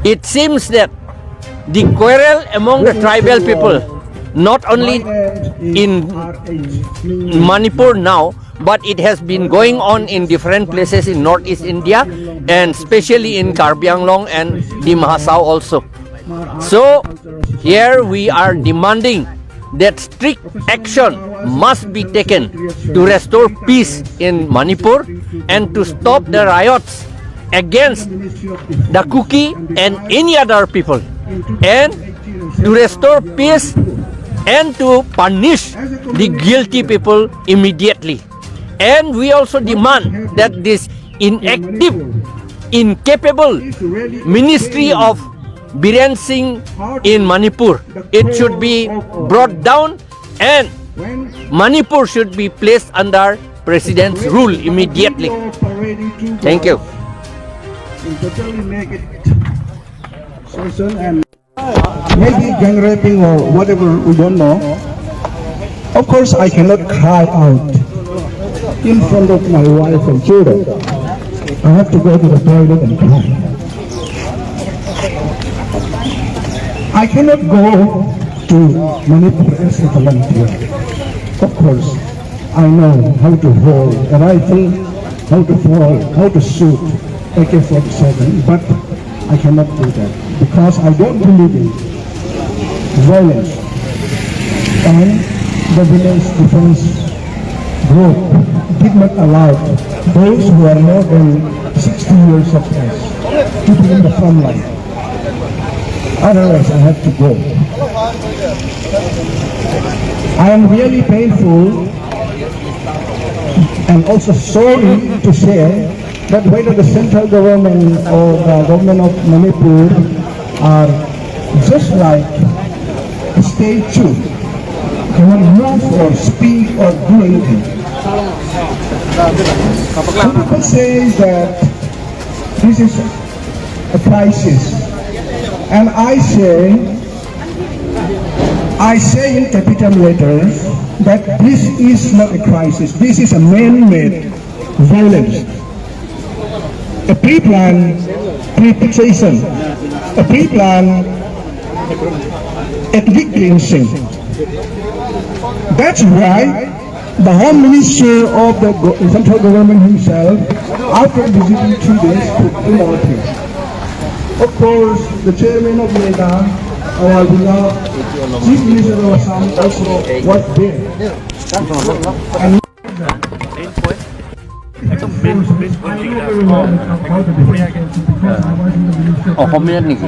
It seems that the quarrel among the tribal people, not only in Manipur now, but it has been going on in different places in Northeast India and especially in Karbi Anglong and Dima Hasao also. So here we are demanding that strict action must be taken to restore peace in Manipur and to stop the riots against the Kuki and any other people, and to restore peace and to punish the guilty people immediately. And we also demand that this inactive, incapable Ministry of Biren Singh in Manipur, it should be brought down and Manipur should be placed under President's rule immediately. Thank you. In totally naked person and maybe gang raping or whatever, we don't know. Of course, I cannot cry out in front of my wife and children. I have to go to the toilet and cry. I cannot go to Manipur as a volunteer. Of course, I know how to hold a rifle, how to fall, how to shoot AK-47, but I cannot do that because I don't believe in violence. And the village defense group did not allow those who are more than 60 years of age to be in the front line. Otherwise, I have to go. I am really painful and also sorry to say that whether the central government or the government of Manipur are just like statue, cannot move or speak or do anything. Some people say that this is a crisis, and I say in capital letters that this is not a crisis. This is a man-made violence, a pre-planned perpetration, a pre-planned ethnic cleansing. That's why the Home Minister of the central government himself, after visiting 2 days, put him out here. Of course, the chairman of NEDA, our beloved Chief Minister of Assam, also was there. And I know very well how the defense because I was in the Ministry of অসমীয়াত নেকি?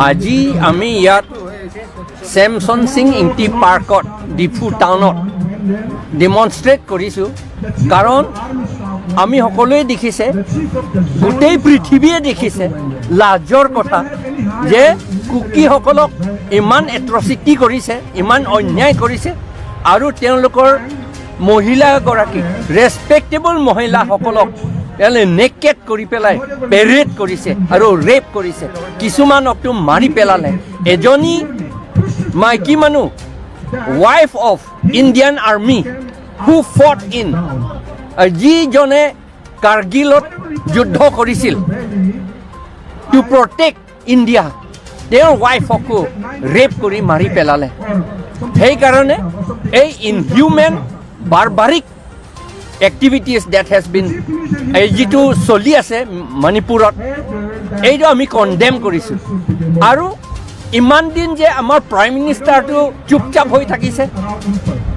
আজি আমি ইয়াত Samson Singh Ingti পাৰ্কত, ডিফু টাউনত ডেমনষ্ট্ৰেট কৰিছোঁ, কাৰণ আমি সকলোৱে দেখিছে, গোটেই পৃথিৱীয়ে দেখিছে, লাজৰ কথা যে কুকিসকলক ইমান এট্ৰচিটি কৰিছে, ইমান অন্যায় কৰিছে আৰু তেওঁলোকৰ মহিলাগৰাকীক, ৰেচপেক্টেবল মহিলাসকলক তেওঁলোকে নেকেড কৰি পেলাই পেৰেড কৰিছে আৰু ৰেপ কৰিছে। কিছুমানকতো মাৰি পেলালে। এজনী মাইকী মানুহ, wife of Indian Army who fought in, যিজনে কাৰ্গিলত যুদ্ধ কৰিছিল টু প্ৰটেক্ট ইণ্ডিয়া, তেওঁৰ ৱাইফকো ৰেপ কৰি মাৰি পেলালে। সেইকাৰণে এই inhuman, barbaric activities that has been, এই যিটো চলি আছে মণিপুৰত, এইটো আমি কণ্ডেম কৰিছোঁ। আৰু ইমান দিন যে আমাৰ প্ৰাইম মিনিষ্টাৰটো চুপচাপ হৈ থাকিছে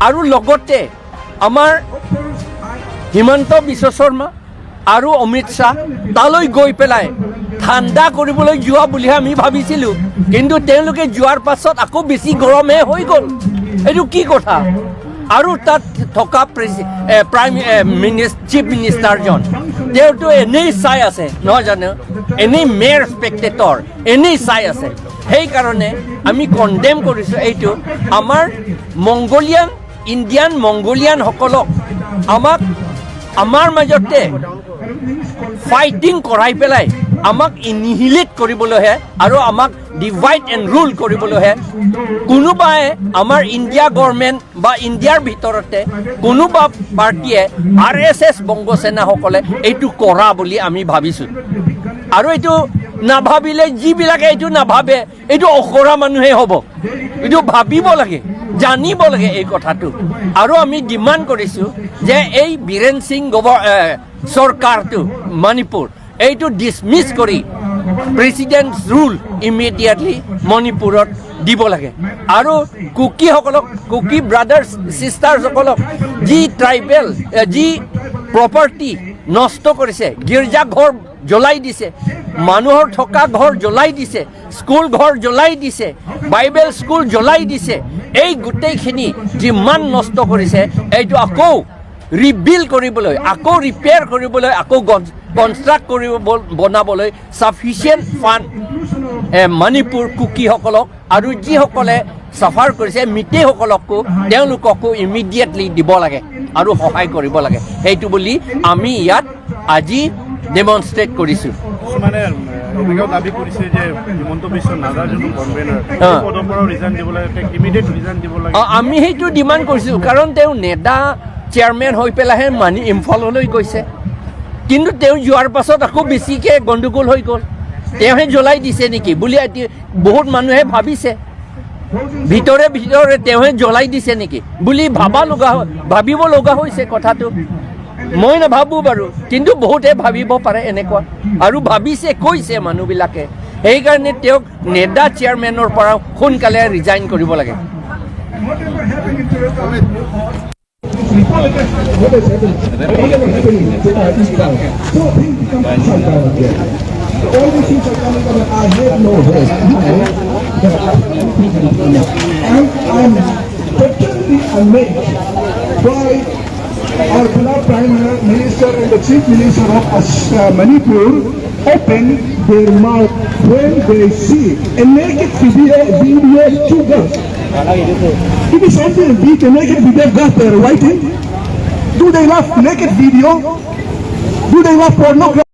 আৰু লগতে আমাৰ হিমন্ত বিশ্ব শৰ্মা আৰু অমিত শ্বাহ তালৈ গৈ পেলাই ঠাণ্ডা কৰিবলৈ যোৱা বুলিহে আমি ভাবিছিলোঁ, কিন্তু তেওঁলোকে যোৱাৰ পাছত আকৌ বেছি গৰমহে হৈ গ'ল। এইটো কি কথা? আৰু তাত থকা প্ৰাইম চিফ মিনিষ্টাৰজন, তেওঁতো এনেই চাই আছে, নহয় জানো? এনেই মেৰ স্পেক্টেটৰ, এনেই চাই আছে। সেইকাৰণে আমি কণ্ডেম কৰিছোঁ এইটো। আমাৰ মংগোলিয়ান, ইণ্ডিয়ান মংগোলিয়ানসকলক আমাক আমাৰ মাজতে ফাইটিং কৰাই পেলাই আমাক এনিহিলেট কৰিবলৈহে আৰু আমাক ডিভাইড এণ্ড ৰুল কৰিবলৈহে কোনোবাই আমাৰ ইণ্ডিয়া গভৰ্ণমেণ্ট বা ইণ্ডিয়াৰ ভিতৰতে কোনোবা পাৰ্টীয়ে, আৰএছএছ, বংগসেনাসকলে এইটো কৰা বুলি আমি ভাবিছোঁ। আৰু এইটো নাভাবিলে, যিবিলাকে এইটো নাভাবে, এইটো অকৰা মানুহে হ'ব। এইটো ভাবিব লাগে, জানিব লাগে এই কথাটো। আৰু আমি ডিমাণ্ড কৰিছোঁ যে এই বীৰেণ সিং চৰকাৰটো মণিপুৰ এইটো ডিছমিছ কৰি প্ৰেচিডেণ্ট ৰুল ইমিডিয়েটলি মণিপুৰত দিব লাগে। আৰু কুকিসকলক, কুকি ব্ৰাদাৰ্ছ ছিষ্টাৰ্ছসকলক যি ট্ৰাইবেল যি প্ৰপাৰ্টি নষ্ট কৰিছে, গীৰ্জা ঘৰ জ্বলাই দিছে, মানুহৰ থকা ঘৰ জ্বলাই দিছে, স্কুল ঘৰ জ্বলাই দিছে, বাইবেল স্কুল জ্বলাই দিছে, এই গোটেইখিনি যিমান নষ্ট কৰিছে, এইটো আকৌ ৰিবিল্ড কৰিবলৈ, আকৌ ৰিপেয়াৰ কৰিবলৈ, আকৌ কনষ্ট্ৰাক্ট কৰিব বনাবলৈ চাফিচিয়েণ্ট ফাণ্ড মণিপুৰ কুকিসকলক আৰু যিসকলে চাফাৰ কৰিছে মিতেইসকলকো, তেওঁলোককো ইমিডিয়েটলি দিব লাগে আৰু সহায় কৰিব লাগে। সেইটো বুলি আমি ইয়াত আজি ডেমনষ্ট্ৰেট কৰিছোঁ। কিছুমানে এনেকেও দাবী কৰিছে যে হিমন্ত বিশ্ব নাডাৰ যোনটো কনভেনাৰ, পদৰ পৰাও ৰিজাইন দিব লাগে, তেওঁক ইমিডিয়েট ৰিজাইন দিব লাগে। আমি সেইটো ডিমাণ্ড কৰিছোঁ, কাৰণ তেওঁ নেডা চেয়াৰমেন হৈ পেলাইহে মানি ইম্ফললৈ গৈছে। কিন্তু তেওঁ যোৱাৰ পাছত আকৌ বেছিকৈ গণ্ডগোল হৈ গ'ল। তেওঁহে জ্বলাই দিছে নেকি বুলি এতিয়া বহুত মানুহে ভাবিছে। ভিতৰে ভিতৰে তেওঁহে জ্বলাই দিছে নেকি বুলি ভাবিব লগা হৈছে কথাটো। মই নাভাবোঁ বাৰু, কিন্তু বহুতে ভাবিব পাৰে এনেকুৱা আৰু ভাবিছে, কৈছে মানুহবিলাকে। সেইকাৰণে তেওঁক নেডা চেয়াৰমেনৰ পৰা সোনকালে ৰিজাইন কৰিব লাগে। Whatever happened in What has happened? Whatever happened in Israel. So things become upside down again. All these things are coming up and I have no hope. Now that I'm totally amazed by our beloved Prime Minister and the Chief Minister of Manipur open their mouth when they see a naked video of two girls. It is only a video, naked video of girls they are writing. Do they love naked video? Do they love pornography?